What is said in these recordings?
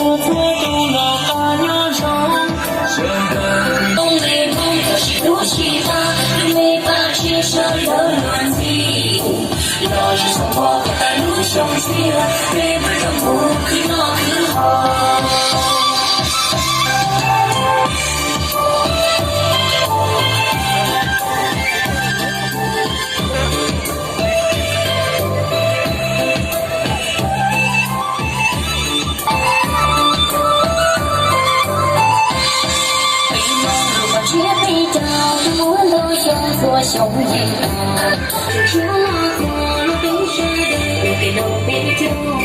Txhua tus noj qab nyob zoo, sawv daws Hmoob li Hmoob txawm sib hlub sib pab, me pab tshiab sawv daws luag ntxhi. Los zoo xyoo pom kom tag lub xyoo tshiab, peb mam rov mus khwv noj khwv haus. Peb Hmoob lub qhov tshiab peb cov, muaj ntau xyoo txhua xyoo yeej tag. Tshuav los txog lub teb sawv daws ua ke noj peb caug.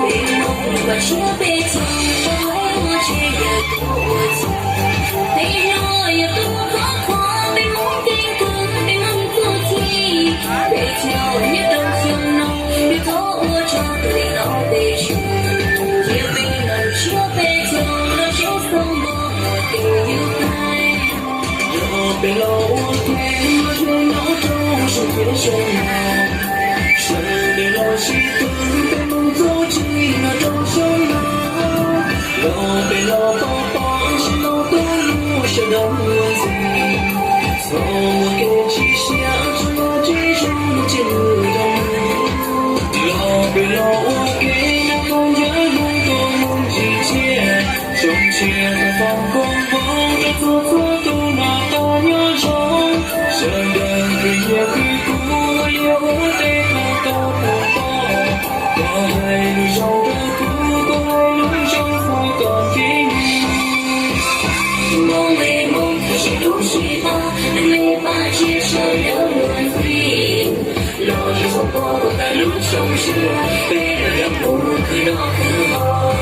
Peb Hmoob lub qhov tshiab peb cov, tau hais ua tsheb yawg tub ua txhua. Peb Hmoob yog tub qhov qhuas, peb Hmoob keeb kwm, peb Hmoob txuj ci. Peb caug nyob rau xyoo no, yuav tau ua tshaj tawm li no peb tshwj. Cia peb los lub siab peb caug, los zoo xyoo npog mus tus yus tais. Yog peb los ua ke, los zoo nyob rau xyoo peb xyoo no. Sawv daws los sib tw, peb Hmoob txuj ci nyob rau xyoo no. Los peb los pab pab, sib los tu lub sawv daws luag ntxhi. Txhob muaj kev tsis siab, tsuas los tsev zoo, tsis lwm zoo. Los peb los ua ke, nyob kom ncav zoo, kom mus tsis tsiaj. Zoo siab tau foom koob hmoov rau txhua txhua tus noj qab nyob zoo. Sawv daws khwv nyiaj khwv kub, ua liaj ua teb kom tau puv pom. Koj hais lus zoo rau kuv, kuv hais lus zoo rau koj kev. Hmoob li Hmoob txawm sib hlub sib pab, me pab tshiab sawv daws luag ntxhi. Los zoo xyoo pom kom tag lub xyoo tshiab, peb mam rov mus khwv noj khwv haus.